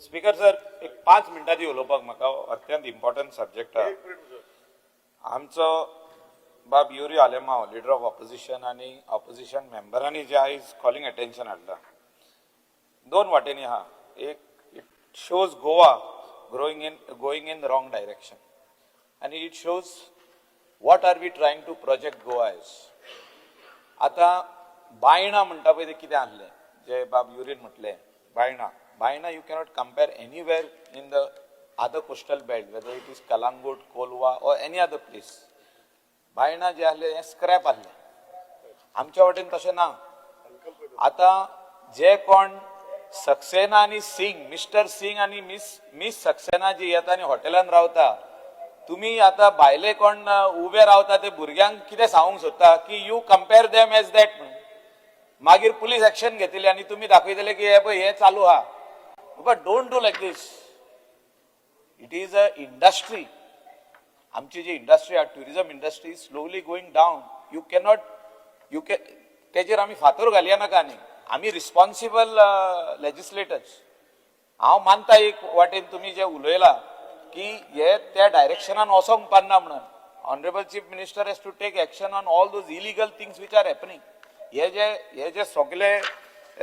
Speaker sir, एक 5 मिनटांनी उलोवपाक म्हाका. अत्यंत इम्पॉर्टंट सब्जेक्ट आहा. आमचो बाब Yuri Alemao, leader of opposition आनी ऑपोजिशन मेंबरांनी जे आयज कॉलिंग अटेन्शन हाडला, दोन वाटेंनी आहा. एक, it shows Goa growing in going in wrong direction आनी it shows what are we trying to project Goa as. आतां बायणा म्हणटा पळय, ते कितें आहलें जे बाब युरीन म्हटलें, Baina, Baina you cannot compare anywhere in the other coastal belt, whether it is Calangute, Colva or any other place. Baina जे आहले हें स्क्रॅप आहलें. आमच्या वाटेन तशें ना. आतां जे कोण सक्सेना आनी सिंग, मिस्टर सिंग आनी मिस सक्सेना जी येता आनी हॉटेलान रावता, तुम्ही आता भायले कोण उबे रावता, ते भुरग्यांक कितें सांगूंक सोदता की you compare them as that म्हणून. मागीर पुलीस एक्शन घेतली आनी तुमी दाखयतले की हे पळय, हे चालू आहा. But don't do like this. It is a industry. आमची जी इंडस्ट्री आहा, tourism industry, slowly going down. You cannot, you can तेजेर आमी फातर घालया नाका. आनी आमी रिस्पॉन्सिबल लेजिस्लेटर्स. हांव मानता एक वाटेन तुमी जे उलयला की हे त्या डायरेक्शनान वचोंक पारना म्हणून. Honourable Chief Minister has to take action on all those illegal things which are happening. हे जे सगळे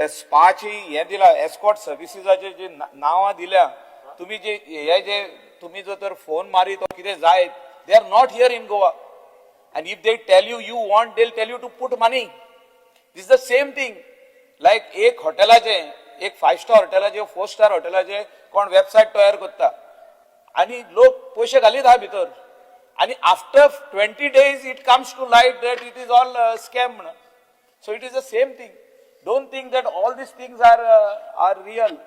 स्पाची हे दिला, एस्कॉर्ट सर्विसीसाचे जे नांवां दिल्या तुम्ही, जे हे जे तुम्ही जो तर फोन मारीत तो कितें जायत, they are not here in Goa. And if they tell you you want, they tell you to put money. This the same thing like एक हॉटेलाचे, एक फायव स्टार हॉटेलाचे, फोर स्टार हॉटेलाचे कोण वेबसायट तयार करता आणि लोक पयशे घालीत आहा भितर आणि after 20 days it comes to light that it is all scam म्हणून. So it is the same thing. Don't think that all these things are real.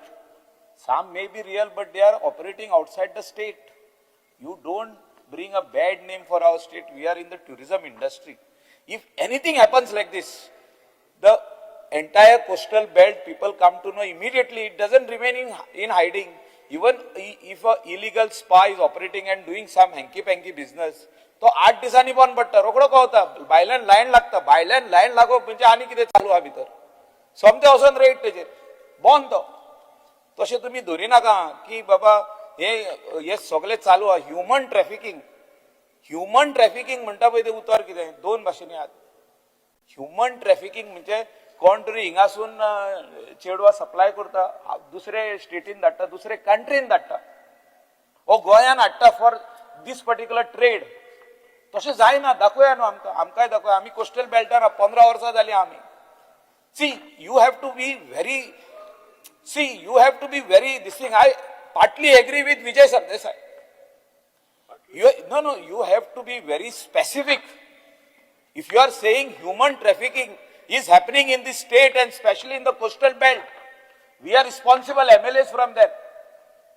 Some may be real, but they are operating outside the state. You don't bring a bad name for our state. We are in the tourism industry. If anything happens like this, the entire coastal belt people come to know immediately. It doesn't remain in hiding. Even if a illegal spa is operating and doing some hanky panky business, तो 8 दिसांनी बंद पडटा, रोकडो कळता. भायल्यान line लागता. भायल्यान line लागप म्हणजे आनी कितें चालू आहा भितर. सोमते वचोन रेट तेजेर, बंद तो. तशें तुमी धरी नाका की बाबा हे हे सगळे चालू आहा. ह्युमन ट्रॅफिकींग, ह्युमन ट्रॅफिकींग म्हणटा पळय, तें उतर कितें दोन भाशेंनी आहात. ह्युमन ट्रॅफिकींग म्हणजे कोण तरी हिंगासून चेडवां सप्लाय करता, दुसरे स्टेटीन धाडटा, दुसरे कंट्रीन धाडटा, ओ गोंयान हाडटा फॉर these particular trade. तशें जायना. दाखोवया न्हू आमकां, आमकांय दाखोवया. आमी कोस्टल बेल्टान 15 वर्सां जालीं आमी. See, you have to be very, see, you have to be very this thing. I partly agree with Vijay Sardesai. You, no, you have to be very specific. If you are saying human trafficking is happening in this state and especially in the coastal belt, we are responsible MLAs from there.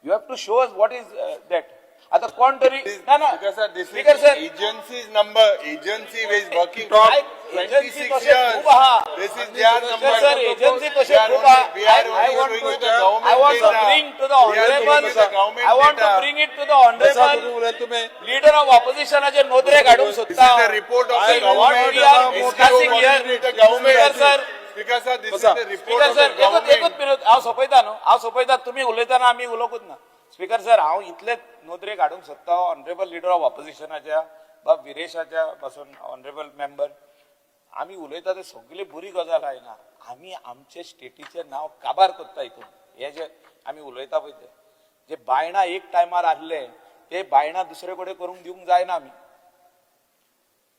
You have to show us what is that. आता कोण तरी ना ना. Speaker sir, this is Speaker sir, agency's number. Agency is working agency 26 तशें years. खूब आहा. This is their number. Sir, agency तशें We are खूब only- आहा. We are I only want going to with the government I want to data. bring to the We are going honorable with the government I want to data. bring it to the honorable उलयता तुम्ही. Leader of ऑपोजिशनाचे नोदरेक हाडूंक This सोदता. is the report of the What government. we are discussing here, with the government. Speaker sir, Speaker sir, this is बसा. The report speaker of the sir, एकूच government. एकूच minute, हांव सोंपयता न्हू, हांव सोंपयता. तुमी उलयतना आमी उलोवंकूच ना. स्पीकर सर, हांव इतलेच नदरेक हाडूंक सोदता ऑनरेबल लिडर ऑफ ऑपोजिशनाच्या, बाब विरेशाच्या पासून ऑनरेबल मेंबर, आमी उलयता ते सगळी बरी गजाल आयना. आमी आमचे स्टेटीचें नांव काबार करता हितून. हे जे आमी उलयता पळय, ते जे बायणा एक टायमार आहले, ते बायणा दुसरे कडेन करूंक दिवंक जायना आमी.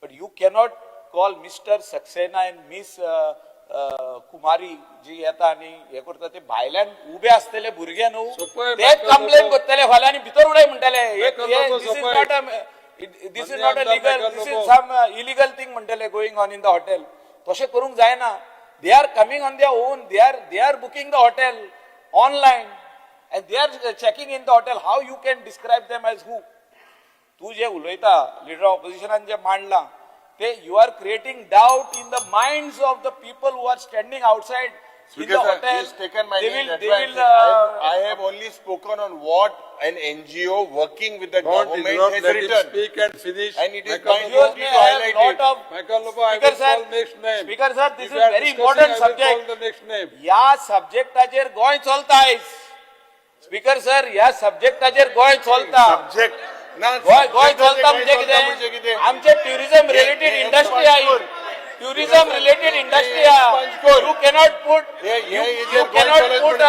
But you cannot call mister Saxena and miss Kumari ji येता आनी हे करता, ते भायल्यान उबे आसतले भुरगे न्हू, सोपय, ते मायकल कंप्लेन लोबो. करतले फाल्यां आनी भितर उडय म्हणटले. Michael Lobo, this is सोपय. Not a, this is not a माननीय लिगल, आमदार this Michael is some illegal thing म्हणटले going on in the hotel. तशें करूंक जायना. They are coming on their own. They are booking the hotel online and they are checking in the hotel. How you can describe them as who? तू जे उलयता, leader of ऑपोजिशनान जे मांडला ते, you are creating doubt in the minds of the people who are standing outside in the Speaker sir, hotel. He has taken my they name. Will That's they why will I have only spoken on what an NGO working with the Don't government interrupt, has let him written. Speak and finish. And it is Michael my Lobo. duty may to have highlight lot it. of Michael Lobo, I Speaker will sir, call next name. Speaker sir, this If is you are very discussing, important I will subject. call the next name. या सब्जेक्टाचेर गोंय चलता आयज. Speaker sir, ह्या सब्जेक्टाचेर गोंय चलता. Subject ना. गोंय गोंय चलता म्हणजे म्हणजे कितें? कितें? आमचे ट्युरिझम रिलेटेड इंडस्ट्री आहे, ट्युरिझम रिलेटेड इंडस्ट्री आहे. You cannot put, you cannot put,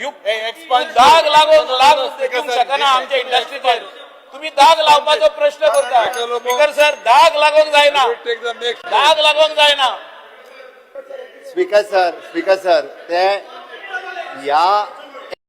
you दाग लागून लाग दिवंक शकना आमच्या इंडस्ट्रीचेर. तुम्ही दाग लावपाचो प्रश्न करता. स्पीकर सर, दाग लागोंक जायना. We take the next. दाग लागोंक जायना. स्पीकर सर, स्पीकर सर, ते ह्या